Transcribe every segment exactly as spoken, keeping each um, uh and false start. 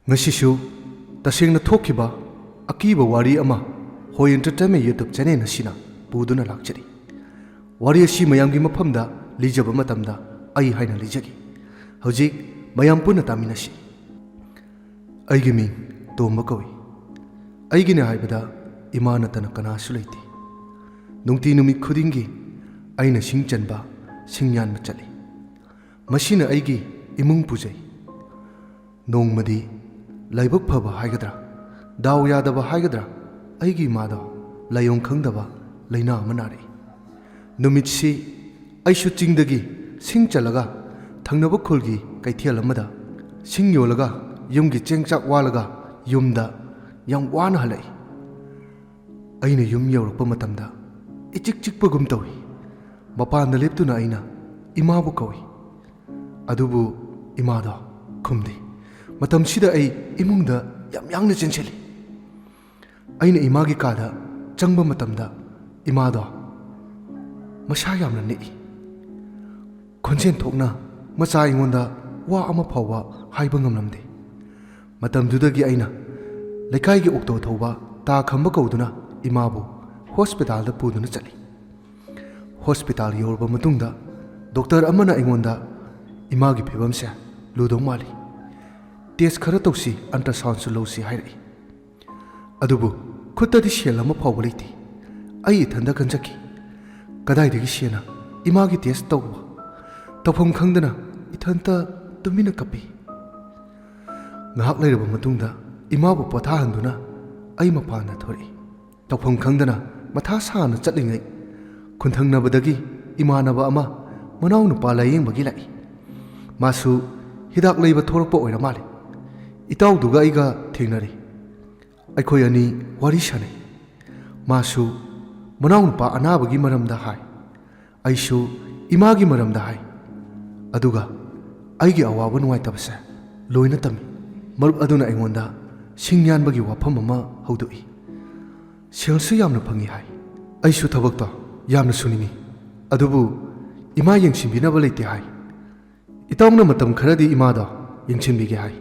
ꯉꯁꯤꯁꯨ ꯇꯁꯦꯡꯅ ꯊꯣꯛꯈꯤꯕ ꯑꯀꯤꯕ ꯋꯥꯔꯤ ꯑꯃ ꯍꯣꯏ Entertainment YouTube channel ꯑꯁꯤꯅ ꯄꯨꯗꯨꯅ ꯂꯥꯛꯆꯔꯤ꯫ ꯋꯥꯔꯤ ꯑꯁꯤ ꯃꯌꯥꯝꯒꯤ ꯃꯐꯝꯗ ꯂꯤꯖꯕ ꯃꯇꯝꯗ ꯑꯩ ꯍꯥꯏꯅ ꯂꯤꯖꯒꯦ꯫ ꯍꯧꯖꯤꯛ ꯃꯌꯥꯝ ꯄꯨꯟꯅ ꯇꯥꯃꯤꯟꯅꯁꯤ꯫ ꯑꯩꯒꯤ ꯃꯤꯡ ꯇꯣꯝꯕ ꯀꯧꯏ꯫ ꯑꯩꯒꯤꯅꯦ ꯍꯥꯏꯕꯗ ꯏꯃꯥ ꯅꯠꯇꯅ ꯀꯅꯥꯁꯨ ꯂꯩꯇꯦ꯫ ꯅꯨꯡꯇꯤ ꯅꯨꯃꯤꯠ ꯈꯨꯗꯤꯡꯒꯤ ꯑꯩꯅ ꯁꯤꯡ ꯆꯟꯕ, ꯁꯤꯡ ꯌꯥꯟꯕ ꯆꯠꯂꯤ꯫ ꯃꯁꯤꯅ ꯑꯩꯒꯤ ꯏꯃꯨꯡ ꯄꯨꯖꯩ꯫ ꯅꯣꯡꯃꯗꯤ ꯂꯥꯏꯕꯛ ꯐꯕ ꯍꯥꯏꯒꯗ꯭ꯔꯥ, ꯗꯥꯎ ꯌꯥꯗꯕ ꯍꯥꯏꯒꯗ꯭ꯔꯥ, ꯑꯩꯒꯤ ꯏꯃꯥꯗꯣ ꯂꯥꯏꯑꯣꯡ ꯈꯪꯗꯕ ꯂꯥꯏꯅꯥ ꯑꯃ ꯅꯥꯔꯛꯏ꯫ ꯅꯨꯃꯤꯠꯁꯤ ꯑꯩꯁꯨ ꯆꯤꯡꯗꯒꯤ ꯁꯤꯡ ꯆꯜꯂꯒ ꯊꯪꯅꯕ ꯈꯨꯜꯒꯤ ꯀꯩꯊꯦꯜ ꯑꯃꯗ ꯁꯤꯡ ꯌꯣꯜꯂꯒ ꯌꯨꯝꯒꯤ ꯆꯦꯡ ꯆꯥꯛ ꯋꯥꯜꯂꯒ ꯌꯨꯝꯗ ꯌꯥꯝ ꯋꯥꯅ ꯍꯜꯂꯛꯏ꯫ ꯑꯩꯅ ꯌꯨꯝ ꯌꯧꯔꯛꯄ ꯃꯇꯝꯗ ꯏꯆꯤꯛ ꯆꯤꯛꯄꯒꯨꯝ ꯇꯧꯏ꯫ ꯃꯄꯥꯟꯗ ꯂꯦꯞꯇꯨꯅ ꯑꯩꯅ ꯏꯃꯥꯕꯨ ꯀꯧꯏ꯫ ꯑꯗꯨꯕꯨ ꯏꯃꯥꯗꯣ ꯈꯨꯝꯗꯦ꯫ ꯃꯇꯝꯁꯤꯗ ꯑꯩ ꯏꯃꯨꯡꯗ ꯌꯥꯝ ꯌꯥꯡꯅ ꯆꯦꯟꯁꯤꯜꯂꯤ꯫ ꯑꯩꯅ ꯏꯃꯥꯒꯤ ꯀꯥꯗ ꯆꯪꯕ ꯃꯇꯝꯗ ꯏꯃꯥꯗꯣ ꯃꯁꯥ ꯌꯥꯝꯅ ꯅꯤꯛꯏ꯫ ꯈꯣꯟꯖꯦꯜ ꯊꯣꯛꯅ ꯃꯆꯥ ꯑꯩꯉꯣꯟꯗ ꯋꯥ ꯑꯃ ꯐꯥꯎꯕ ꯍꯥꯏꯕ ꯉꯝꯂꯝꯗꯦ꯫ ꯃꯇꯝꯗꯨꯗꯒꯤ ꯑꯩꯅ ꯂꯩꯀꯥꯏꯒꯤ ꯑꯣꯛꯇꯣ ꯊꯧꯕ ꯇꯥ ꯈꯝꯕ ꯀꯧꯗꯨꯅ ꯏꯃꯥꯕꯨ ꯍꯣꯁꯄꯤꯇꯥꯜꯗ ꯄꯨꯗꯨꯅ ꯆꯠꯂꯤ꯫ ꯍꯣꯁꯄꯤꯇꯥꯜ ꯌꯧꯔꯕ ꯃꯇꯨꯡꯗ ꯗꯣꯛꯇꯔ ꯑꯃꯅ ꯑꯩꯉꯣꯟꯗ ꯏꯃꯥꯒꯤ ꯐꯤꯕꯝꯁꯦ ꯂꯨꯗꯧ ꯃꯥꯜꯂꯤ, ꯇꯦꯁ ꯈꯔ ꯇꯧꯁꯤ, ꯑꯜꯇ꯭ꯔꯥꯁꯥꯎꯟꯁꯨ ꯂꯧꯁꯤ ꯍꯥꯏꯔꯛꯏ꯫ ꯑꯗꯨꯕꯨ ꯈꯨꯠꯇꯗꯤ ꯁꯦꯜ ꯑꯃ ꯐꯥꯎꯕ ꯂꯩꯇꯦ꯫ ꯑꯩ ꯏꯊꯟꯗ ꯀꯟꯖꯈꯤ꯫ ꯀꯗꯥꯏꯗꯒꯤ ꯁꯦꯜꯅ ꯏꯃꯥꯒꯤ ꯇꯦꯁ ꯇꯧꯕ? ꯇꯧꯐꯝ ꯈꯪꯗꯅ ꯏꯊꯟꯇ ꯇꯨꯃꯤꯟꯅ ꯀꯞꯄꯤ꯫ ꯉꯥꯏꯍꯥꯛ ꯂꯩꯔꯕ ꯃꯇꯨꯡꯗ ꯏꯃꯥꯕꯨ ꯄꯣꯊꯥꯍꯟꯗꯨꯅ ꯑꯩ ꯃꯄꯥꯟꯗ ꯊꯣꯔꯛꯏ꯫ ꯇꯧꯐꯝ ꯈꯪꯗꯅ ꯃꯊꯥ ꯁꯥꯅ ꯆꯠꯂꯤꯉꯩ ꯈꯨꯟꯊꯪꯅꯕꯗꯒꯤ ꯏꯃꯥꯟꯅꯕ ꯑꯃ ꯃꯅꯥꯎꯅꯨꯄꯥ ꯂꯥꯌꯦꯡꯕꯒꯤ ꯂꯥꯛꯏ꯫ ꯃꯥꯁꯨ ꯍꯤꯗꯥꯛ ꯂꯩꯕ ꯊꯣꯔꯛꯄ ꯑꯣꯏꯔ ꯃꯥꯜꯂꯦ꯫ ꯏꯇꯥꯎꯗꯨꯒ ꯑꯩꯒ ꯊꯦꯡꯅꯔꯦ꯫ ꯑꯩꯈꯣꯏ ꯑꯅꯤ ꯋꯥꯔꯤ ꯁꯥꯅꯩ꯫ ꯃꯥꯁꯨ ꯃꯅꯥꯎꯅꯨꯄꯥ ꯑꯅꯥꯕꯒꯤ ꯃꯔꯝꯗ ꯍꯥꯏ, ꯑꯩꯁꯨ ꯏꯃꯥꯒꯤ ꯃꯔꯝꯗ ꯍꯥꯏ꯫ ꯑꯗꯨꯒ ꯑꯩꯒꯤ ꯑꯋꯥꯕ ꯅꯨꯡꯉꯥꯏꯇꯕꯁꯦ ꯂꯣꯏꯅ ꯇꯝꯃꯤ꯫ ꯃꯔꯨꯞ ꯑꯗꯨꯅ ꯑꯩꯉꯣꯟꯗ ꯁꯤꯡ ꯌꯥꯟꯕꯒꯤ ꯋꯥꯐꯝ ꯑꯃ ꯍꯧꯗꯣꯛꯏ꯫ ꯁꯦꯜꯁꯨ ꯌꯥꯝꯅ ꯐꯪꯏ ꯍꯥꯏ꯫ ꯑꯩꯁꯨ ꯊꯕꯛꯇꯣ ꯌꯥꯝꯅ ꯁꯨꯅꯤꯡꯏ, ꯑꯗꯨꯕꯨ ꯏꯃꯥ ꯌꯦꯡꯁꯤꯟꯕꯤꯅꯕ ꯂꯩꯇꯦ ꯍꯥꯏ꯫ ꯏꯇꯥꯎꯅ ꯃꯇꯝ ꯈꯔꯗꯤ ꯏꯃꯥꯗꯣ ꯌꯦꯡꯁꯤꯟꯕꯤꯒꯦ ꯍꯥꯏ꯫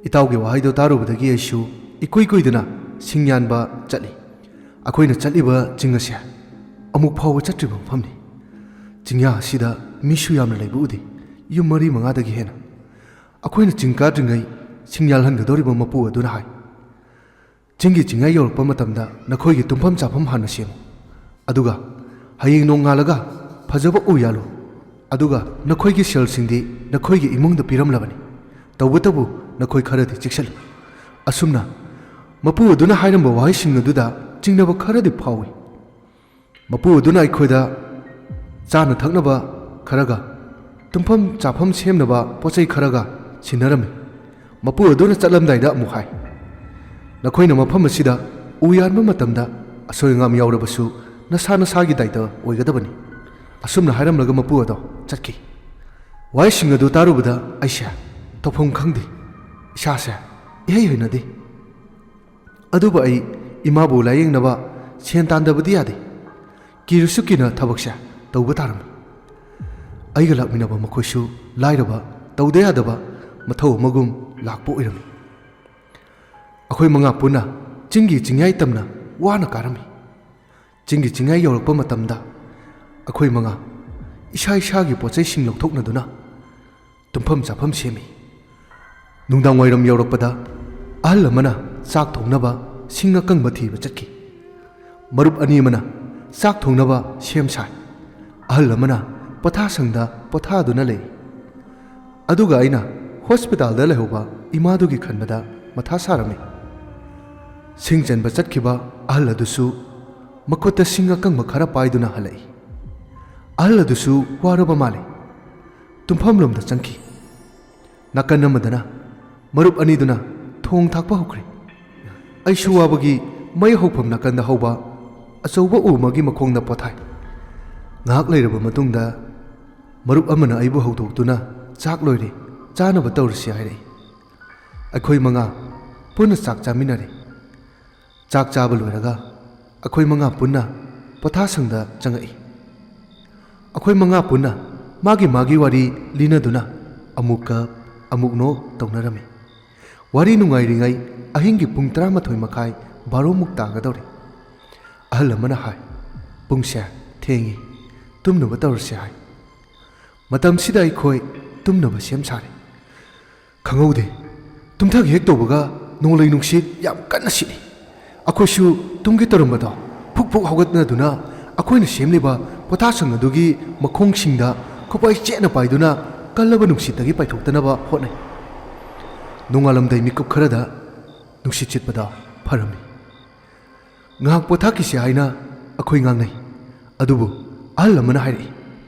ꯏꯇꯥꯎꯒꯤ ꯋꯥꯍꯩꯗꯣ ꯇꯥꯔꯨꯕꯗꯒꯤ ꯑꯩꯁꯨ ꯏꯀꯨꯏ ꯀꯨꯏꯗꯅ ꯁꯤꯡ ꯌꯥꯟꯕ ꯆꯠꯂꯤ꯫ ꯑꯩꯈꯣꯏꯅ ꯆꯠꯂꯤꯕ ꯆꯤꯡ ꯑꯁꯦ ꯑꯃꯨꯛ ꯐꯥꯎꯕ ꯆꯠꯇ꯭ꯔꯤꯕ ꯃꯐꯝꯅꯤ꯫ ꯆꯤꯡꯌꯥ ꯑꯁꯤꯗ ꯃꯤꯁꯨ ꯌꯥꯝꯅ ꯂꯩꯕ ꯎꯗꯦ, ꯌꯨꯝ ꯃꯔꯤ ꯃꯉꯥꯗꯒꯤ ꯍꯦꯟꯅ꯫ ꯑꯩꯈꯣꯏꯅ ꯆꯤꯡ ꯀꯥꯗ꯭ꯔꯤꯉꯩ ꯁꯤꯡ ꯌꯥꯜꯍꯟꯒꯗꯧꯔꯤꯕ ꯃꯄꯨ ꯑꯗꯨꯅ ꯍꯥꯏ, "ꯆꯤꯡꯒꯤ ꯆꯤꯡꯌꯥ ꯌꯧꯔꯛꯄ ꯃꯇꯝꯗ ꯅꯈꯣꯏꯒꯤ ꯇꯨꯝꯐꯝ ꯆꯥꯐꯝ ꯍꯥꯟꯅ ꯁꯦꯝꯃꯨ꯫ ꯑꯗꯨꯒ ꯍꯌꯦꯡ ꯅꯣꯡꯉꯥꯜꯂꯒ ꯐꯖꯕ ꯎ ꯌꯥꯜꯂꯨ꯫ ꯑꯗꯨꯒ ꯅꯈꯣꯏꯒꯤ ꯁꯦꯜꯁꯤꯡꯗꯤ ꯅꯈꯣꯏꯒꯤ ꯏꯃꯨꯡꯗ ꯄꯤꯔꯝꯂꯕꯅꯤ꯫ ꯇꯧꯕꯇꯕꯨ ꯅꯈꯣꯏ ꯈꯔꯗꯤ ꯆꯦꯛꯁꯤꯜꯂꯨ"꯫ ꯑꯁꯨꯝꯅ ꯃꯄꯨ ꯑꯗꯨꯅ ꯍꯥꯏꯔꯝꯕ ꯋꯥꯍꯩꯁꯤꯡ ꯑꯗꯨꯗ ꯆꯤꯡꯅꯕ ꯈꯔꯗꯤ ꯐꯥꯎꯏ꯫ ꯃꯄꯨ ꯑꯗꯨꯅ ꯑꯩꯈꯣꯏꯗ ꯆꯥꯅ ꯊꯛꯅꯕ ꯈꯔꯒ, ꯇꯨꯝꯐꯝ ꯆꯥꯐꯝ ꯁꯦꯝꯅꯕ ꯄꯣꯠ ꯆꯩ ꯈꯔꯒ ꯁꯤꯟꯅꯔꯝꯃꯤ꯫ ꯃꯄꯨ ꯑꯗꯨꯅ ꯆꯠꯂꯝꯗꯥꯏꯗ ꯑꯃꯨꯛ ꯍꯥꯏ, "ꯅꯈꯣꯏꯅ ꯃꯐꯝ ꯑꯁꯤꯗ ꯎ ꯌꯥꯟꯕ ꯃꯇꯝꯗ ꯑꯁꯣꯏ ꯑꯉꯥꯝ ꯌꯥꯎꯔꯕꯁꯨ ꯅꯁꯥ ꯅꯁꯥꯒꯤ ꯗꯥꯏꯇ ꯑꯣꯏꯒꯗꯕꯅꯤ"꯫ ꯑꯁꯨꯝꯅ ꯍꯥꯏꯔꯝꯂꯒ ꯃꯄꯨ ꯑꯗꯣ ꯆꯠꯈꯤ꯫ ꯋꯥꯍꯩꯁꯤꯡ ꯑꯗꯨ ꯇꯥꯔꯨꯕꯗ ꯑꯩꯁꯦ ꯇꯧꯐꯝ ꯈꯪꯗꯦ꯫ ꯏꯁꯥꯁꯦ ꯏꯍꯩ ꯍꯩꯅꯗꯦ꯫ ꯑꯗꯨꯕꯨ ꯑꯩ ꯏꯃꯥꯕꯨ ꯂꯥꯌꯦꯡꯅꯕ ꯁꯦꯟ ꯇꯥꯟꯗꯕꯗꯤ ꯌꯥꯗꯦ꯫ ꯀꯤꯔꯁꯨ ꯀꯤꯅ ꯊꯕꯛꯁꯦ ꯇꯧꯕ ꯇꯥꯔꯝꯃꯤ꯫ ꯑꯩꯒ ꯂꯥꯛꯃꯤꯟꯅꯕ ꯃꯈꯣꯏꯁꯨ ꯂꯥꯏꯔꯕ, ꯇꯧꯗ ꯌꯥꯗꯕ ꯃꯊꯧ ꯑꯃꯒꯨꯝ ꯂꯥꯛꯄ ꯑꯣꯏꯔꯝꯃꯤ꯫ ꯑꯩꯈꯣꯏ ꯃꯉꯥ ꯄꯨꯟꯅ ꯆꯤꯡꯒꯤ ꯆꯤꯡꯌꯥꯏ ꯇꯝꯅ ꯋꯥꯅ ꯀꯥꯔꯝꯃꯤ꯫ ꯆꯤꯡꯒꯤ ꯆꯤꯡꯌꯥꯏ ꯌꯧꯔꯛꯄ ꯃꯇꯝꯗ ꯑꯩꯈꯣꯏ ꯃꯉꯥ ꯏꯁꯥ ꯏꯁꯥꯒꯤ ꯄꯣꯠꯆꯩꯁꯤꯡ ꯂꯧꯊꯣꯛꯅꯗꯨꯅ ꯇꯨꯝꯐꯝ ꯆꯥꯐꯝ ꯁꯦꯝꯃꯤ꯫ ꯅꯨꯡꯗꯥꯡ ꯋꯥꯏꯔꯝ ꯌꯧꯔꯛꯄꯗ ꯑꯍꯜ ꯑꯃꯅ ꯆꯥꯛ ꯊꯣꯡꯅꯕ ꯁꯤꯡ ꯑꯀꯪꯕ ꯊꯤꯕ ꯆꯠꯈꯤ꯫ ꯃꯔꯨꯞ ꯑꯅꯤ ꯑꯃꯅ ꯆꯥꯛ ꯊꯣꯡꯅꯕ ꯁꯦꯝ ꯁꯥꯏ꯫ ꯑꯍꯜ ꯑꯃꯅ ꯄꯣꯊꯥꯁꯪꯗ ꯄꯣꯊꯥꯗꯨꯅ ꯂꯩ꯫ ꯑꯗꯨꯒ ꯑꯩꯅ ꯍꯣꯁꯄꯤꯇꯥꯜꯗ ꯂꯩꯍꯧꯕ ꯏꯃꯥꯗꯨꯒꯤ ꯈꯟꯕꯗ ꯃꯊꯥ ꯁꯥꯔꯝꯃꯤ꯫ ꯁꯤꯡ ꯆꯟꯕ ꯆꯠꯈꯤꯕ ꯑꯍꯜ ꯑꯗꯨꯁꯨ ꯃꯈꯨꯠꯇ ꯁꯤꯡ ꯑꯀꯪꯕ ꯈꯔ ꯄꯥꯏꯗꯨꯅ ꯍꯜꯂꯛꯏ꯫ ꯑꯍꯜ ꯑꯗꯨꯁꯨ ꯋꯥꯔꯕ ꯃꯥꯜꯂꯤ꯫ ꯇꯨꯝꯐꯝꯂꯣꯝꯗ ꯆꯪꯈꯤ꯫ ꯅꯥꯀꯟ ꯑꯃꯗꯅ ꯃꯔꯨꯞ ꯑꯅꯤꯗꯨꯅ ꯊꯣꯡ ꯊꯥꯛꯄ ꯍꯧꯈ꯭ꯔꯦ꯫ ꯑꯩꯁꯨ ꯋꯥꯕꯒꯤ ꯃꯩ ꯍꯧꯐꯝ ꯅꯥꯀꯟꯗ ꯍꯧꯕ ꯑꯆꯧꯕ ꯎ ꯑꯃꯒꯤ ꯃꯈꯣꯡꯗ ꯄꯣꯊꯥꯏ꯫ ꯉꯥꯏꯍꯥꯛ ꯂꯩꯔꯕ ꯃꯇꯨꯡꯗ ꯃꯔꯨꯞ ꯑꯃꯅ ꯑꯩꯕꯨ ꯍꯧꯗꯣꯛꯇꯨꯅ, "ꯆꯥꯛ ꯂꯣꯏꯔꯦ, ꯆꯥꯅꯕ ꯇꯧꯔꯁꯤ" ꯍꯥꯏꯔꯛꯏ꯫ ꯑꯩꯈꯣꯏ ꯃꯉꯥ ꯄꯨꯟꯅ ꯆꯥꯛ ꯆꯥꯃꯤꯟꯅꯔꯦ꯫ ꯆꯥꯛ ꯆꯥꯕ ꯂꯣꯏꯔꯒ ꯑꯩꯈꯣꯏ ꯃꯉꯥ ꯄꯨꯟꯅ ꯄꯣꯊꯥꯁꯪꯗ ꯆꯪꯉꯛꯏ꯫ ꯑꯩꯈꯣꯏ ꯃꯉꯥ ꯄꯨꯟꯅ ꯃꯥꯒꯤ ꯃꯥꯒꯤ ꯋꯥꯔꯤ ꯂꯤꯅꯗꯨꯅ ꯑꯃꯨꯛ ꯀꯞ, ꯑꯃꯨꯛ ꯅꯣꯛ ꯇꯧꯅꯔꯝꯃꯤ꯫ ꯋꯥꯔꯤ ꯅꯨꯡꯉꯥꯏꯔꯤꯉꯩ ꯑꯍꯤꯡꯒꯤ ꯄꯨꯡ ꯇꯔꯥꯃꯥꯊꯣꯏ ꯃꯈꯥꯏ, ꯕꯥꯔꯣꯃꯨꯛ ꯇꯥꯒꯗꯧꯔꯦ꯫ ꯑꯍꯜ ꯑꯃꯅ ꯍꯥꯏ, "ꯄꯨꯡꯁꯦ ꯊꯦꯡꯉꯤ, ꯇꯨꯝꯅꯕ ꯇꯧꯔꯁꯦ" ꯍꯥꯏ꯫ ꯃꯇꯝꯁꯤꯗ ꯑꯩꯈꯣꯏ ꯇꯨꯝꯅꯕ ꯁꯦꯝ ꯁꯥꯔꯦ꯫ ꯈꯪꯍꯧꯗꯦ, ꯇꯨꯝꯊꯒꯦ ꯍꯦꯛ ꯇꯧꯕꯒ ꯅꯣꯡꯂꯩ ꯅꯨꯡꯁꯤꯠ ꯌꯥꯝ ꯀꯟꯅ ꯁꯤꯠꯂꯤ꯫ ꯑꯩꯈꯣꯏꯁꯨ ꯇꯨꯝꯒꯦ ꯇꯧꯔꯝꯕꯗꯣ ꯐꯨꯛ ꯐꯨꯛ ꯍꯧꯒꯠꯅꯗꯨꯅ ꯑꯩꯈꯣꯏꯅ ꯁꯦꯝꯂꯤꯕ ꯄꯣꯊꯥꯁꯪ ꯑꯗꯨꯒꯤ ꯃꯈꯣꯡꯁꯤꯡꯗ ꯈꯨꯠꯄꯥꯏ ꯆꯦꯠꯅ ꯄꯥꯏꯗꯨꯅ ꯀꯜꯂꯕ ꯅꯨꯡꯁꯤꯠꯇꯒꯤ ꯄꯥꯏꯊꯣꯛꯇꯅꯕ ꯍꯣꯠꯅꯩ꯫ ꯅꯣꯡꯉꯥꯜꯂꯝꯗꯥꯏ ꯃꯤꯀꯨꯞ ꯈꯔꯗ ꯅꯨꯡꯁꯤꯠ ꯁꯤꯠꯄꯗ ꯐꯔꯝꯃꯤ꯫ ꯉꯥꯏꯍꯥꯛ ꯄꯣꯊꯥꯈꯤꯁꯤ ꯍꯥꯏꯅ ꯑꯩꯈꯣꯏ ꯉꯥꯡꯅꯩ꯫ ꯑꯗꯨꯕꯨ ꯑꯍꯜ ꯑꯃꯅ ꯍꯥꯏꯔꯛꯏ,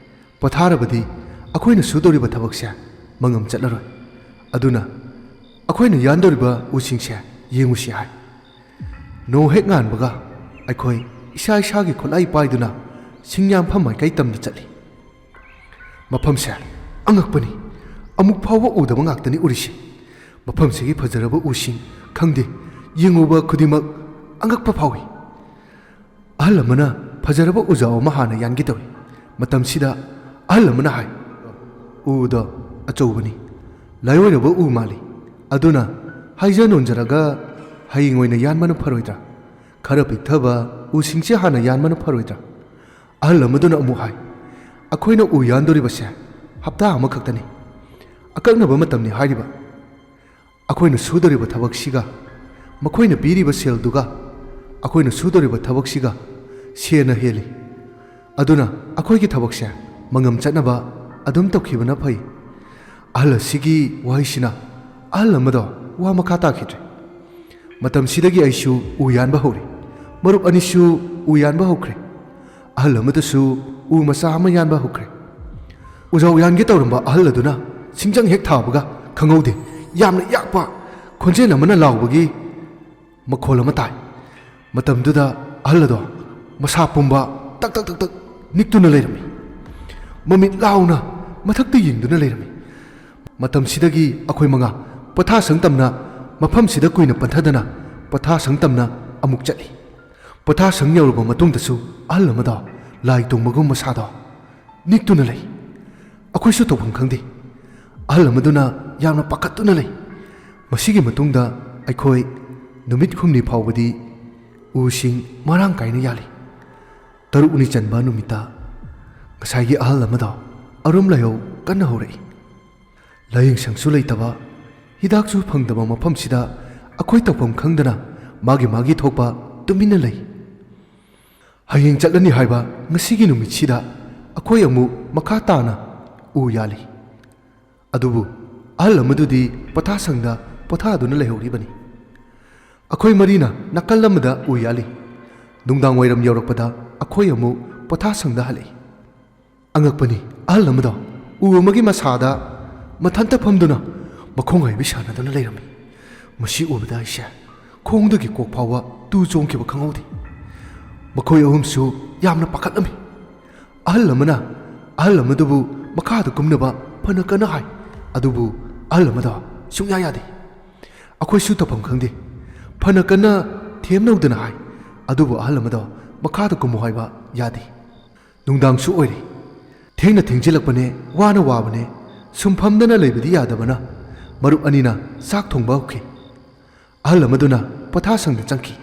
"ꯄꯣꯊꯥꯔꯕꯗꯤ ꯑꯩꯈꯣꯏꯅ ꯁꯨꯗꯧꯔꯤꯕ ꯊꯕꯛꯁꯦ ꯃꯉꯝ ꯆꯠꯂꯔꯣꯏ꯫ ꯑꯗꯨꯅ ꯑꯩꯈꯣꯏꯅ ꯌꯥꯟꯗꯧꯔꯤꯕ ꯎꯁꯤꯡꯁꯦ ꯌꯦꯡꯉꯨꯁꯤ" ꯍꯥꯏ꯫ ꯅꯣꯡ ꯍꯦꯛ ꯉꯥꯟꯕꯒ ꯑꯩꯈꯣꯏ ꯏꯁꯥ ꯏꯁꯥꯒꯤ ꯈꯨꯠꯂꯥꯏ ꯄꯥꯏꯗꯨꯅ ꯁꯤꯡ ꯌꯥꯟꯐꯝ ꯃꯥꯏꯀꯩ ꯇꯝꯗ ꯆꯠꯂꯤ꯫ ꯃꯐꯝꯁꯦ ꯑꯉꯛꯄꯅꯤ꯫ ꯑꯃꯨꯛ ꯐꯥꯎꯕ ꯎꯗꯕ ꯉꯥꯛꯇꯅꯤ ꯎꯔꯤꯁꯦ꯫ ꯃꯐꯝꯁꯤꯒꯤ ꯐꯖꯔꯕ ꯎꯁꯤꯡ, ꯈꯪꯗꯦ, ꯌꯦꯡꯉꯨꯕ ꯈꯨꯗꯤꯡꯃꯛ ꯑꯉꯛꯄ ꯐꯥꯎꯏ꯫ ꯑꯍꯜ ꯑꯃꯅ ꯐꯖꯔꯕ ꯎꯖꯥꯎ ꯑꯃ ꯍꯥꯟꯅ ꯌꯥꯟꯒꯦ ꯇꯧꯏ꯫ ꯃꯇꯝꯁꯤꯗ ꯑꯍꯜ ꯑꯃꯅ ꯍꯥꯏ, "ꯎꯗꯣ ꯑꯆꯧꯕꯅꯤ, ꯂꯥꯏꯑꯣꯏꯔꯕ ꯎ ꯃꯥꯜꯂꯤ꯫ ꯑꯗꯨꯅ ꯍꯥꯏꯖ ꯅꯣꯟꯖꯔꯒ ꯍꯌꯦꯡ ꯑꯣꯏꯅ ꯌꯥꯟꯕꯅ ꯐꯔꯣꯏꯗ꯭ꯔꯥ? ꯈꯔ ꯄꯤꯛꯊꯕ ꯎꯁꯤꯡꯁꯦ ꯍꯥꯟꯅ ꯌꯥꯟꯕꯅ ꯐꯔꯣꯏꯗ꯭ꯔꯥ?" ꯑꯍꯜ ꯑꯃꯗꯨꯅ ꯑꯃꯨꯛ ꯍꯥꯏ, "ꯑꯩꯈꯣꯏꯅ ꯎ ꯌꯥꯟꯗꯣꯔꯤꯕꯁꯦ ꯍꯞꯇꯥ ꯑꯃꯈꯛꯇꯅꯤ꯫ ꯑꯀꯛꯅꯕ ꯃꯇꯝꯅꯤ ꯍꯥꯏꯔꯤꯕ꯫ ꯑꯩꯈꯣꯏꯅ ꯁꯨꯗꯣꯔꯤꯕ ꯊꯕꯛꯁꯤꯒ ꯃꯈꯣꯏꯅ ꯄꯤꯔꯤꯕ ꯁꯦꯜꯗꯨꯒ ꯑꯩꯈꯣꯏꯅ ꯁꯨꯗꯣꯔꯤꯕ ꯊꯕꯛꯁꯤꯒ ꯁꯦꯟꯅ ꯍꯦꯜꯂꯤ꯫ ꯑꯗꯨꯅ ꯑꯩꯈꯣꯏꯒꯤ ꯊꯕꯛꯁꯦ ꯃꯉꯝ ꯆꯠꯅꯕ ꯑꯗꯨꯝ ꯇꯧꯈꯤꯕꯅ ꯐꯩ꯫" ꯑꯍꯜ ꯑꯁꯤꯒꯤ ꯋꯥꯍꯩꯁꯤꯅ ꯑꯍꯜ ꯑꯃꯗꯣ ꯋꯥ ꯃꯈꯥ ꯇꯥꯈꯤꯗ꯭ꯔꯦ꯫ ꯃꯇꯝꯁꯤꯗꯒꯤ ꯑꯩꯁꯨ ꯎ ꯌꯥꯟꯕ ꯍꯧꯔꯦ꯫ ꯃꯔꯨꯞ ꯑꯅꯤꯁꯨ ꯎ ꯌꯥꯟꯕ ꯍꯧꯈ꯭ꯔꯦ꯫ ꯑꯍꯜ ꯑꯃꯗꯁꯨ ꯎ ꯃꯆꯥ ꯑꯃ ꯌꯥꯟꯕ ꯍꯧꯈ꯭ꯔꯦ꯫ ꯎꯖꯥꯎ ꯌꯥꯟꯒꯦ ꯇꯧꯔꯝꯕ ꯑꯍꯜ ꯑꯗꯨꯅ ꯁꯤꯡꯖꯪ ꯍꯦꯛ ꯊꯥꯕꯒ ꯈꯪꯍꯧꯗꯦ, ꯌꯥꯝꯅ ꯌꯥꯛꯄ ꯈꯣꯟꯖꯦꯜ ꯑꯃꯅ ꯂꯥꯎꯕꯒꯤ ꯃꯈꯣꯜ ꯑꯃ ꯇꯥꯏ꯫ ꯃꯇꯝꯗꯨꯗ ꯑꯍꯜ ꯑꯗꯣ ꯃꯁꯥ ꯄꯨꯝꯕ ꯇꯛ ꯇꯛ ꯇꯛ ꯇꯛ ꯅꯤꯛꯇꯨꯅ ꯂꯩꯔꯝꯃꯤ꯫ ꯃꯃꯤꯠ ꯂꯥꯎꯅ ꯃꯊꯛꯇ ꯌꯦꯡꯗꯨꯅ ꯂꯩꯔꯝꯃꯤ꯫ ꯃꯇꯝꯁꯤꯗꯒꯤ ꯑꯩꯈꯣꯏ ꯃꯉꯥ ꯄꯣꯊꯥꯁꯪ ꯇꯝꯅ ꯃꯐꯝꯁꯤꯗ ꯀꯨꯏꯅ ꯄꯟꯊꯗꯅ ꯄꯣꯊꯥꯁꯪ ꯇꯝꯅ ꯑꯃꯨꯛ ꯆꯠꯂꯤ꯫ ꯄꯣꯊꯥꯁꯪ ꯌꯧꯔꯕ ꯃꯇꯨꯡꯗꯁꯨ ꯑꯍꯜ ꯑꯃꯗꯣ ꯂꯥꯏ ꯇꯣꯡꯕꯒꯨꯝ ꯃꯁꯥꯗꯣ ꯅꯤꯛꯇꯨꯅ ꯂꯩ꯫ ꯑꯩꯈꯣꯏꯁꯨ ꯇꯧꯐꯝ ꯈꯪꯗꯦ꯫ ꯑꯍꯜ ꯑꯃꯗꯨꯅ ꯌꯥꯝꯅ ꯄꯥꯈꯠꯇꯨꯅ ꯂꯩ꯫ ꯃꯁꯤꯒꯤ ꯃꯇꯨꯡꯗ ꯑꯩꯈꯣꯏ ꯅꯨꯃꯤꯠ ꯍꯨꯝꯅꯤ ꯐꯥꯎꯕꯗꯤ ꯎꯁꯤꯡ ꯃꯔꯥꯡ ꯀꯥꯏꯅ ꯌꯥꯜꯂꯤ꯫ ꯇꯔꯨꯛꯅꯤ ꯆꯟꯕ ꯅꯨꯃꯤꯠꯇ ꯉꯁꯥꯏꯒꯤ ꯑꯍꯜ ꯑꯃꯗꯣ ꯑꯔꯨꯝ ꯂꯥꯏꯍꯧ ꯀꯟꯅ ꯍꯧꯔꯛꯏ꯫ ꯂꯥꯌꯦꯡꯁꯪꯁꯨ ꯂꯩꯇꯕ, ꯍꯤꯗꯥꯛꯁꯨ ꯐꯪꯗꯕ ꯃꯐꯝꯁꯤꯗ ꯑꯩꯈꯣꯏ ꯇꯧꯐꯝ ꯈꯪꯗꯅ ꯃꯥꯒꯤ ꯃꯥꯒꯤ ꯊꯣꯛꯄ ꯇꯨꯃꯤꯟꯅ ꯂꯩ꯫ ꯍꯌꯦꯡ ꯆꯠꯂꯅꯤ ꯍꯥꯏꯕ ꯉꯁꯤꯒꯤ ꯅꯨꯃꯤꯠꯁꯤꯗ ꯑꯩꯈꯣꯏ ꯑꯃꯨꯛ ꯃꯈꯥ ꯇꯥꯅ ꯎ ꯌꯥꯜꯂꯤ꯫ ꯑꯗꯨꯕꯨ ꯑꯍꯜ ꯑꯃꯗꯨꯗꯤ ꯄꯣꯊꯥꯁꯪꯗ ꯄꯣꯊꯥꯗꯨꯅ ꯂꯩꯍꯧꯔꯤꯕꯅꯤ꯫ ꯑꯩꯈꯣꯏ ꯃꯔꯤꯅ ꯅꯥꯀꯜ ꯑꯃꯗ ꯎ ꯌꯥꯜꯂꯤ꯫ ꯅꯨꯡꯗꯥꯡ ꯋꯥꯏꯔꯝ ꯌꯧꯔꯛꯄꯗ ꯑꯩꯈꯣꯏ ꯑꯃꯨꯛ ꯄꯣꯊꯥꯁꯪꯗ ꯍꯜꯂꯛꯏ꯫ ꯑꯉꯛꯄꯅꯤ, ꯑꯍꯜ ꯑꯃꯗꯣ ꯎ ꯑꯃꯒꯤ ꯃꯁꯥꯗ ꯃꯊꯟꯇ ꯐꯝꯗꯨꯅ ꯃꯈꯣꯡ ꯍꯥꯏꯕꯤ ꯁꯥꯟꯅꯗꯨꯅ ꯂꯩꯔꯝꯃꯤ꯫ ꯃꯁꯤ ꯎꯕꯗ ꯑꯩꯁꯦ ꯈꯣꯡꯗꯒꯤ ꯀꯣꯛ ꯐꯥꯎꯕ ꯇꯨ ꯆꯣꯡꯈꯤꯕ ꯈꯪꯍꯧꯗꯦ꯫ ꯃꯈꯣꯏ ꯑꯍꯨꯝꯁꯨ ꯌꯥꯝꯅ ꯄꯥꯈꯠꯂꯝꯃꯤ꯫ ꯑꯍꯜ ꯑꯃꯅ ꯑꯍꯜ ꯑꯃꯗꯨꯕꯨ ꯃꯈꯥꯗ ꯀꯨꯝꯅꯕ ꯐꯅ ꯀꯟꯅ ꯍꯥꯏ, ꯑꯗꯨꯕꯨ ꯑꯍꯜ ꯑꯃꯗꯣ ꯁꯨꯡꯌꯥ ꯌꯥꯗꯦ꯫ ꯑꯩꯈꯣꯏꯁꯨ ꯇꯧꯐꯝ ꯈꯪꯗꯦ꯫ ꯐꯅ ꯀꯟꯅ ꯊꯦꯝꯅꯧꯗꯅ ꯍꯥꯏ, ꯑꯗꯨꯕꯨ ꯑꯍꯜ ꯑꯃꯗꯣ ꯃꯈꯥꯗ ꯀꯨꯝꯃꯨ ꯍꯥꯏꯕ ꯌꯥꯗꯦ꯫ ꯅꯨꯡꯗꯥꯡꯁꯨ ꯑꯣꯏꯔꯦ꯫ ꯊꯦꯡꯅ ꯊꯦꯡꯖꯤꯜꯂꯛꯄꯅꯦ, ꯋꯥꯅ ꯋꯥꯕꯅꯦ꯫ ꯁꯨꯝ ꯐꯝꯗꯅ ꯂꯩꯕꯗꯤ ꯌꯥꯗꯕꯅ ꯃꯔꯨꯞ ꯑꯅꯤꯅ ꯆꯥꯛ ꯊꯣꯡꯕ ꯍꯧꯈꯤ꯫ ꯑꯍꯜ ꯑꯃꯗꯨꯅ ꯄꯣꯊꯥꯁꯪꯗ ꯆꯪꯈꯤ꯫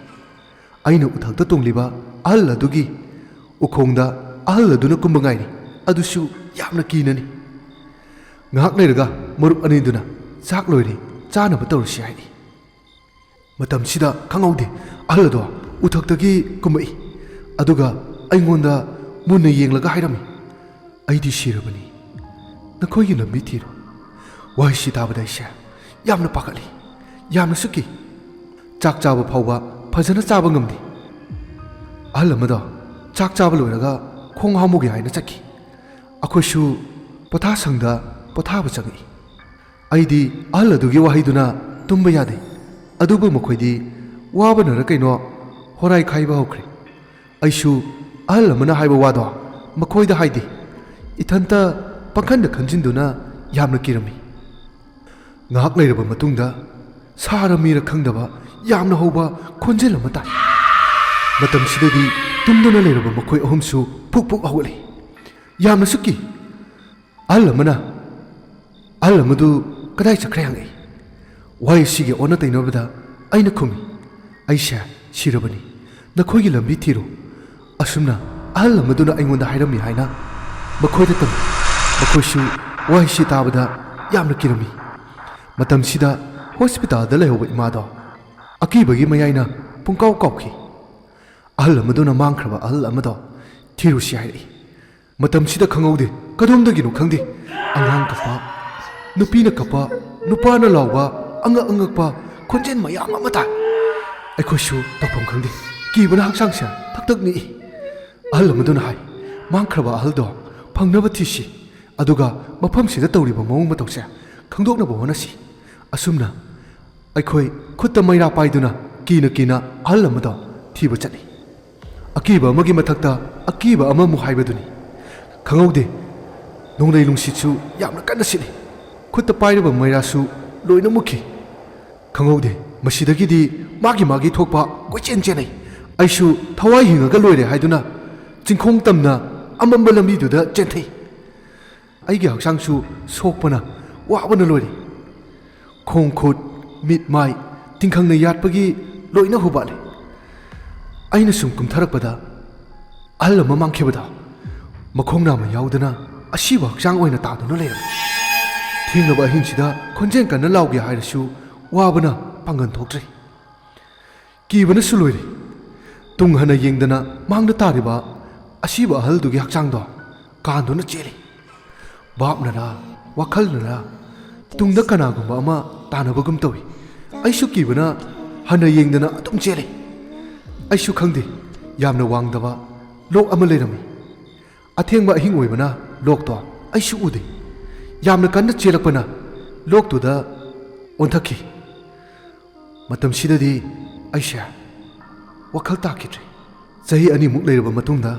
ꯑꯩꯅ ꯎꯊꯛꯇ ꯇꯣꯡꯂꯤꯕ ꯑꯍꯜ ꯑꯗꯨꯒꯤ ꯎꯈꯣꯡꯗ ꯑꯍꯜ ꯑꯗꯨꯅ ꯀꯨꯝꯕ ꯉꯥꯏꯔꯤ, ꯑꯗꯨꯁꯨ ꯌꯥꯝꯅ ꯀꯤꯅꯅꯤ꯫ ꯉꯥꯏꯍꯥꯛ ꯂꯩꯔꯒ ꯃꯔꯨꯞ ꯑꯅꯤꯗꯨꯅ ꯆꯥꯛ ꯂꯣꯏꯔꯦ, ꯆꯥꯅꯕ ꯇꯧꯔꯁꯤ ꯍꯥꯏꯔꯛꯏ꯫ ꯃꯇꯝꯁꯤꯗ ꯈꯪꯍꯧꯗꯦ, ꯑꯍꯜ ꯑꯗꯣ ꯎꯊꯛꯇꯒꯤ ꯀꯨꯝꯃꯛꯏ, ꯑꯗꯨꯒ ꯑꯩꯉꯣꯟꯗ ꯃꯨꯟꯅ ꯌꯦꯡꯂꯒ ꯍꯥꯏꯔꯝꯃꯤ, "ꯑꯩꯗꯤ ꯁꯤꯔꯕꯅꯤ, ꯅꯈꯣꯏꯒꯤ ꯂꯝꯕꯤ ꯊꯤꯔꯣ꯫" ꯋꯥꯍꯩꯁꯤ ꯇꯥꯕꯗ ꯑꯩꯁꯦ ꯌꯥꯝꯅ ꯄꯥꯈꯠꯂꯤ, ꯌꯥꯝꯅꯁꯨ ꯀꯤ꯫ ꯆꯥꯛ ꯆꯥꯕ ꯐꯥꯎꯕ ꯐꯖꯅ ꯆꯥꯕ ꯉꯝꯗꯦ꯫ ꯑꯍꯜ ꯑꯃꯗꯣ ꯆꯥꯛ ꯆꯥꯕ ꯂꯣꯏꯔꯒ ꯈꯣꯡ ꯍꯥꯝꯃꯨꯒꯦ ꯍꯥꯏꯅ ꯆꯠꯈꯤ꯫ ꯑꯩꯈꯣꯏꯁꯨ ꯄꯣꯊꯥꯁꯪꯗ ꯄꯣꯊꯥꯕ ꯆꯪꯉꯛꯏ꯫ ꯑꯩꯗꯤ ꯑꯍꯜ ꯑꯗꯨꯒꯤ ꯋꯥꯍꯩꯗꯨꯅ ꯇꯨꯝꯕ ꯌꯥꯗꯦ, ꯑꯗꯨꯕꯨ ꯃꯈꯣꯏꯗꯤ ꯋꯥꯕꯅꯔ ꯀꯩꯅꯣ ꯍꯣꯔꯥꯏ ꯈꯥꯏꯕ ꯍꯧꯈ꯭ꯔꯦ꯫ ꯑꯩꯁꯨ ꯑꯍꯜ ꯑꯃꯅ ꯍꯥꯏꯕ ꯋꯥꯗꯣ ꯃꯈꯣꯏꯗ ꯍꯥꯏꯗꯦ, ꯏꯊꯟꯇ ꯄꯪꯈꯟꯗ ꯈꯟꯖꯤꯟꯗꯨꯅ ꯌꯥꯝꯅ ꯀꯤꯔꯝꯃꯤ꯫ ꯉꯥꯏꯍꯥꯛ ꯂꯩꯔꯕ ꯃꯇꯨꯡꯗ ꯁꯥꯔ ꯃꯤꯔ ꯈꯪꯗꯕ ꯌꯥꯝꯅ ꯍꯧꯕ ꯈꯣꯟꯖꯦꯜ ꯑꯃ ꯇꯥꯏ꯫ ꯃꯇꯝꯁꯤꯗꯗꯤ ꯇꯨꯝꯗꯨꯅ ꯂꯩꯔꯕ ꯃꯈꯣꯏ ꯑꯍꯨꯝꯁꯨ ꯐꯨꯛ ꯐꯨꯛ ꯍꯧꯒꯠꯂꯤ꯫ ꯌꯥꯝꯅꯁꯨ ꯀꯤ꯫ ꯑꯍꯜ ꯑꯃꯅ ꯑꯍꯜ ꯑꯃꯗꯨ ꯀꯗꯥꯏ ꯆꯠꯈ꯭ꯔꯦ ꯍꯪꯉꯛꯏ꯫ ꯋꯥꯍꯩꯁꯤꯒꯤ ꯑꯣꯟꯅ ꯇꯩꯅꯕꯗ ꯑꯩꯅ ꯈꯨꯝꯃꯤ, "ꯑꯩꯁꯦ ꯁꯤꯔꯕꯅꯤ, ꯅꯈꯣꯏꯒꯤ ꯂꯝꯕꯤ ꯊꯤꯔꯣ" ꯑꯁꯨꯝꯅ ꯑꯍꯜ ꯑꯃꯗꯨꯅ ꯑꯩꯉꯣꯟꯗ ꯍꯥꯏꯔꯝꯃꯤ ꯍꯥꯏꯅ ꯃꯈꯣꯏꯗ ꯇꯝꯃꯤ꯫ ꯃꯈꯣꯏꯁꯨ ꯋꯥꯍꯩꯁꯤ ꯇꯥꯕꯗ ꯌꯥꯝꯅ ꯀꯤꯔꯝꯃꯤ꯫ ꯃꯇꯝꯁꯤꯗ ꯍꯣꯁꯄꯤꯇꯥꯜꯗ ꯂꯩꯍꯧꯕ ꯏꯃꯥꯗꯣ ꯑꯀꯤꯕꯒꯤ ꯃꯌꯥꯏꯅ ꯄꯨꯡꯀꯥꯎ ꯀꯥꯎꯈꯤ꯫ ꯑꯍꯜ ꯑꯃꯗꯨꯅ ꯃꯥꯡꯈ꯭ꯔꯕ ꯑꯍꯜ ꯑꯃꯗꯣ ꯊꯤꯔꯨꯁꯤ ꯍꯥꯏꯔꯛꯏ꯫ ꯃꯇꯝꯁꯤꯗ ꯈꯪꯍꯧꯗꯦ, ꯀꯗꯣꯝꯗꯒꯤꯅꯣ ꯈꯪꯗꯦ, ꯑꯉꯥꯡ ꯀꯞꯄ, ꯅꯨꯄꯤꯅ ꯀꯞꯄ, ꯅꯨꯄꯥꯅ ꯂꯥꯎꯕ, ꯑꯉꯛ ꯑꯉꯛꯄ ꯈꯣꯟꯖꯦꯜ ꯃꯌꯥꯝ ꯑꯃ ꯇꯥꯏ꯫ ꯑꯩꯈꯣꯏꯁꯨ ꯇꯧꯐꯝ ꯈꯪꯗꯦ, ꯀꯤꯕꯅ ꯍꯛꯆꯥꯡꯁꯦ ꯊꯛ ꯊꯛ ꯅꯤꯛꯏ꯫ ꯑꯍꯜ ꯑꯃꯗꯨꯅ ꯍꯥꯏ, "ꯃꯥꯡꯈ꯭ꯔꯕ ꯑꯍꯜꯗꯣ ꯐꯪꯅꯕ ꯊꯤꯁꯤ, ꯑꯗꯨꯒ ꯃꯐꯝꯁꯤꯗ ꯇꯧꯔꯤꯕ ꯃꯑꯣꯡ ꯃꯇꯧꯁꯦ ꯈꯪꯗꯣꯛꯅꯕ ꯍꯣꯠꯅꯁꯤ"꯫ ꯑꯁꯨꯝꯅ ꯑꯩꯈꯣꯏ ꯈꯨꯠꯇ ꯃꯩꯔꯥ ꯄꯥꯏꯗꯨꯅ ꯀꯤꯅ ꯀꯤꯅ ꯑꯍꯜ ꯑꯃꯗꯣ ꯊꯤꯕ ꯆꯠꯂꯤ꯫ ꯑꯀꯤꯕ ꯑꯃꯒꯤ ꯃꯊꯛꯇ ꯑꯀꯤꯕ ꯑꯃꯃꯨꯛ ꯍꯥꯏꯕꯗꯨꯅꯤ꯫ ꯈꯪꯍꯧꯗꯦ, ꯅꯣꯡꯂꯩ ꯅꯨꯡꯁꯤꯠꯁꯨ ꯌꯥꯝꯅ ꯀꯟꯅ ꯁꯤꯠꯂꯤ꯫ ꯈꯨꯠꯇ ꯄꯥꯏꯔꯤꯕ ꯃꯩꯔꯥꯁꯨ ꯂꯣꯏꯅ ꯃꯨꯠꯈꯤ꯫ ꯈꯪꯍꯧꯗꯦ, ꯃꯁꯤꯗꯒꯤꯗꯤ ꯃꯥꯒꯤ ꯃꯥꯒꯤ ꯊꯣꯛꯄ ꯀꯣꯏꯆꯦꯟ ꯆꯦꯟꯅꯩ꯫ ꯑꯩꯁꯨ ꯊꯋꯥꯏ ꯍꯤꯡꯉꯒ ꯂꯣꯏꯔꯦ ꯍꯥꯏꯗꯨꯅ ꯆꯤꯡꯈꯣꯡ ꯇꯝꯅ ꯑꯃꯝꯕ ꯂꯝꯕꯤꯗꯨꯗ ꯆꯦꯟꯊꯩ꯫ ꯑꯩꯒꯤ ꯍꯛꯆꯥꯡꯁꯨ ꯁꯣꯛꯄꯅ ꯋꯥꯕꯅ ꯂꯣꯏꯔꯦ꯫ ꯈꯣꯡ ꯈꯨꯠ, ꯃꯤꯠ ꯃꯥꯏ ꯇꯤꯡꯈꯪꯅ ꯌꯥꯠꯄꯒꯤ ꯂꯣꯏꯅ ꯍꯨꯕꯥꯠꯂꯦ꯫ ꯑꯩꯅ ꯁꯨꯝ ꯀꯨꯝꯊꯔꯛꯄꯗ ꯑꯍꯜ ꯑꯃ ꯃꯥꯡꯈꯤꯕꯗꯣ ꯃꯈꯣꯡ ꯅꯥꯝꯃ ꯌꯥꯎꯗꯅ ꯑꯁꯤꯕ ꯍꯛꯆꯥꯡ ꯑꯣꯏꯅ ꯇꯥꯗꯨꯅ ꯂꯩꯔꯝꯃꯤ꯫ ꯊꯦꯡꯂꯕ ꯑꯍꯤꯡꯁꯤꯗ ꯈꯣꯟꯖꯦꯜ ꯀꯟꯅ ꯂꯥꯎꯒꯦ ꯍꯥꯏꯔꯁꯨ ꯋꯥꯕꯅ ꯄꯥꯡꯒꯜ ꯊꯣꯛꯇ꯭ꯔꯦ꯫ ꯀꯤꯕꯅꯁꯨ ꯂꯣꯏꯔꯦ꯫ ꯇꯨꯡ ꯍꯟꯅ ꯌꯦꯡꯗꯅ ꯃꯥꯡꯗ ꯇꯥꯔꯤꯕ ꯑꯁꯤꯕ ꯑꯍꯜꯗꯨꯒꯤ ꯍꯛꯆꯥꯡꯗꯣ ꯀꯥꯟꯗꯨꯅ ꯆꯦꯜꯂꯤ꯫ ꯚꯥꯞꯅꯔꯥ, ꯋꯥꯈꯜꯅꯔꯥ, ꯇꯨꯡꯗ ꯀꯅꯥꯒꯨꯝꯕ ꯑꯃ ꯇꯥꯟꯅꯕꯒꯨꯝ ꯇꯧꯏ꯫ ꯑꯩꯁꯨ ꯀꯤꯕꯅ ꯍꯟꯅ ꯌꯦꯡꯗꯅ ꯑꯗꯨꯝ ꯆꯦꯜꯂꯤ꯫ ꯑꯩꯁꯨ ꯈꯪꯗꯦ, ꯌꯥꯝꯅ ꯋꯥꯡꯗꯕ ꯂꯣꯛ ꯑꯃ ꯂꯩꯔꯝꯃꯤ꯫ ꯑꯊꯦꯡꯕ ꯑꯍꯤꯡ ꯑꯣꯏꯕꯅ ꯂꯣꯛꯇꯣ ꯑꯩꯁꯨ ꯎꯗꯦ꯫ ꯌꯥꯝꯅ ꯀꯟꯅ ꯆꯦꯜꯂꯛꯄꯅ ꯂꯣꯛꯇꯨꯗ ꯑꯣꯟꯊꯛꯈꯤ꯫ ꯃꯇꯝꯁꯤꯗꯗꯤ ꯑꯩꯁꯦ ꯋꯥꯈꯜ ꯇꯥꯈꯤꯗ꯭ꯔꯦ꯫ ꯆꯍꯤ ꯑꯅꯤꯃꯨꯛ ꯂꯩꯔꯕ ꯃꯇꯨꯡꯗ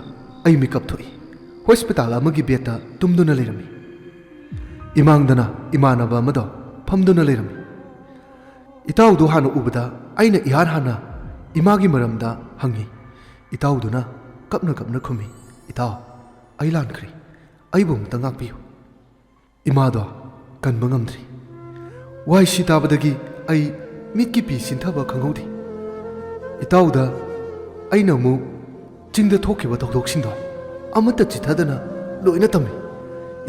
ꯑꯩ ꯃꯤꯀꯞ ꯊꯣꯛꯏ꯫ ꯍꯣꯁꯄꯤꯇꯥꯜ ꯑꯃꯒꯤ ꯕꯦꯗꯇ ꯇꯨꯝꯗꯨꯅ ꯂꯩꯔꯝꯃꯤ꯫ ꯏꯃꯥꯡꯗꯅ ꯏꯃꯥꯟꯅꯕ ꯑꯃꯗꯣ ꯐꯝꯗꯨꯅ ꯂꯩꯔꯝꯃꯤ꯫ ꯏꯇꯥꯎꯗꯨ ꯍꯥꯟꯅ ꯎꯕꯗ ꯑꯩꯅ ꯏꯍꯥꯟ ꯍꯥꯟꯅ ꯏꯃꯥꯒꯤ ꯃꯔꯝꯗ ꯍꯪꯉꯤ꯫ ꯏꯇꯥꯎꯗꯨꯅ ꯀꯞꯅ ꯀꯞꯅ ꯈꯨꯝꯃꯤ, "ꯏꯇꯥꯎ, ꯑꯩ ꯂꯥꯟꯈ꯭ꯔꯦ꯫ ꯑꯩꯕꯨ ꯑꯃꯨꯛꯇ ꯉꯥꯛꯄꯤꯌꯨ"꯫ ꯏꯃꯥꯗꯣ ꯀꯟꯕ ꯉꯝꯗ꯭ꯔꯤ꯫ ꯋꯥꯍꯩꯁꯤ ꯇꯥꯕꯗꯒꯤ ꯑꯩ ꯃꯤꯠꯀꯤ ꯄꯤ ꯁꯤꯟꯊꯕ ꯈꯪꯍꯧꯗꯦ꯫ ꯏꯇꯥꯎꯗ ꯑꯩꯅ ꯑꯃꯨꯛ ꯆꯤꯡꯗ ꯊꯣꯛꯈꯤꯕ ꯊꯧꯗꯣꯛꯁꯤꯡꯗꯣ ꯑꯃꯠꯇ ꯆꯤꯠꯊꯗꯅ ꯂꯣꯏꯅ ꯇꯝꯃꯤ꯫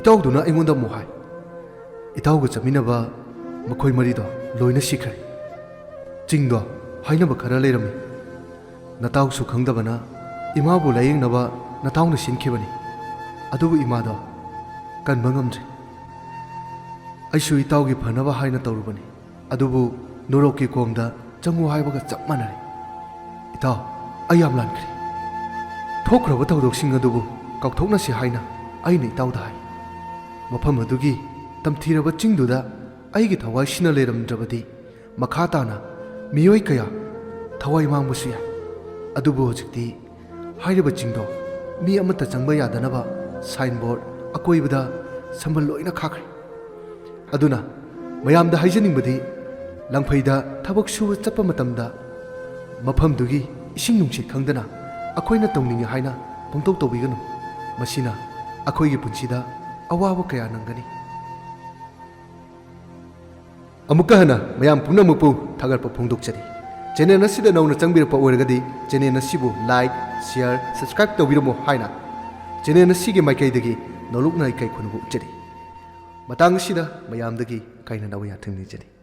ꯏꯇꯥꯎꯗꯨꯅ ꯑꯩꯉꯣꯟꯗ ꯑꯃꯨꯛ ꯍꯥꯏ, "ꯏꯇꯥꯎꯒ ꯆꯠꯃꯤꯟꯅꯕ ꯃꯈꯣꯏ ꯃꯔꯤꯗꯣ ꯂꯣꯏꯅ ꯁꯤꯈ꯭ꯔꯦ꯫ ꯆꯤꯡꯗꯣ ꯍꯥꯏꯅꯕ ꯈꯔ ꯂꯩꯔꯝꯃꯤ꯫ ꯅꯇꯥꯎꯁꯨ ꯈꯪꯗꯕꯅ ꯏꯃꯥꯕꯨ ꯂꯥꯌꯦꯡꯅꯕ ꯅꯇꯥꯎꯅ ꯁꯤꯟꯈꯤꯕꯅꯤ꯫ ꯑꯗꯨꯕꯨ ꯏꯃꯥꯗꯣ ꯀꯟꯕ ꯉꯝꯗ꯭ꯔꯦ꯫ ꯑꯩꯁꯨ ꯏꯇꯥꯎꯒꯤ ꯐꯅꯕ ꯍꯥꯏꯅ ꯇꯧꯔꯨꯕꯅꯤ꯫ ꯑꯗꯨꯕꯨ ꯅꯣꯔꯣꯛꯀꯤ ꯀꯣꯝꯗ ꯆꯪꯉꯨ ꯍꯥꯏꯕꯒ ꯆꯞ ꯃꯥꯟꯅꯔꯦ꯫ ꯏꯇꯥꯎ, ꯑꯩ ꯌꯥꯝ ꯂꯥꯟꯈ꯭ꯔꯦ꯫ ꯊꯣꯛꯈ꯭ꯔꯕ ꯊꯧꯗꯣꯛꯁꯤꯡ ꯑꯗꯨꯕꯨ ꯀꯥꯎꯊꯣꯛꯅꯁꯤ ꯍꯥꯏꯅ ꯑꯩꯅ ꯏꯇꯥꯎꯗ ꯍꯥꯏ꯫ ꯃꯐꯝ ꯑꯗꯨꯒꯤ ꯇꯝꯊꯤꯔꯕ ꯆꯤꯡꯗꯨꯗ ꯑꯩꯒꯤ ꯊꯋꯥꯏꯁꯤꯅ ꯂꯩꯔꯝꯗ꯭ꯔꯕꯗꯤ ꯃꯈꯥ ꯇꯥꯅ ꯃꯤꯑꯣꯏ ꯀꯌꯥ ꯊꯋꯥꯏ ꯃꯥꯡꯕꯁꯨ ꯌꯥꯏ꯫ ꯑꯗꯨꯕꯨ ꯍꯧꯖꯤꯛꯇꯤ ꯍꯥꯏꯔꯤꯕ ꯆꯤꯡꯗꯣ ꯃꯤ ꯑꯃꯠꯇ ꯆꯪꯕ ꯌꯥꯗꯅꯕ ꯁꯥꯏꯟꯕꯣꯔꯗ ꯑꯀꯣꯏꯕꯗ ꯁꯝꯕꯜ ꯂꯣꯏꯅ ꯈꯥꯛꯈ꯭ꯔꯦ꯫ ꯑꯗꯨꯅ ꯃꯌꯥꯝꯗ ꯍꯥꯏꯖꯅꯤꯡꯕꯗꯤ, ꯂꯪꯐꯩꯗ ꯊꯕꯛ ꯁꯨꯕ ꯆꯠꯄ ꯃꯇꯝꯗ ꯃꯐꯝꯗꯨꯒꯤ ꯏꯁꯤꯡ ꯅꯨꯡꯁꯤꯠ ꯈꯪꯗꯅ ꯑꯩꯈꯣꯏꯅ ꯇꯧꯅꯤꯡꯉꯤ ꯍꯥꯏꯅ ꯄꯪꯇꯧ ꯇꯧꯕꯤꯒꯅꯨ꯫ ꯃꯁꯤꯅ ꯑꯩꯈꯣꯏꯒꯤ ꯄꯨꯟꯁꯤꯗ ꯑꯋꯥꯕ ꯀꯌꯥ ꯅꯪꯒꯅꯤ"꯫ ꯑꯃꯨꯛꯀ ꯍꯟꯅ ꯃꯌꯥꯝ ꯄꯨꯝꯅꯃꯛꯄꯨ ꯊꯥꯒꯠꯄ ꯐꯣꯡꯗꯣꯛꯆꯔꯤ꯫ ꯆꯦꯅꯦꯜ ꯑꯁꯤꯗ ꯅꯧꯅ ꯆꯪꯕꯤꯔꯛꯄ ꯑꯣꯏꯔꯒꯗꯤ ꯆꯦꯅꯦꯜ ꯑꯁꯤꯕꯨ ꯂꯥꯏꯛ, ꯁꯤꯌꯔ, ꯁꯕꯁꯀ꯭ꯔꯥꯏꯕ ꯇꯧꯕꯤꯔꯝꯃꯨ ꯍꯥꯏꯅ ꯆꯦꯅꯦꯜ ꯑꯁꯤꯒꯤ ꯃꯥꯏꯀꯩꯗꯒꯤ ꯅꯧꯂꯨꯛꯅ ꯏꯀꯥꯏ ꯈꯨꯝꯅꯕ ꯎꯠꯆꯔꯤ꯫ ꯃꯇꯥꯡ ꯑꯁꯤꯗ ꯃꯌꯥꯝꯗꯒꯤ ꯀꯥꯏꯅꯅꯕ ꯌꯥꯊꯪ ꯅꯤꯖꯔꯤ꯫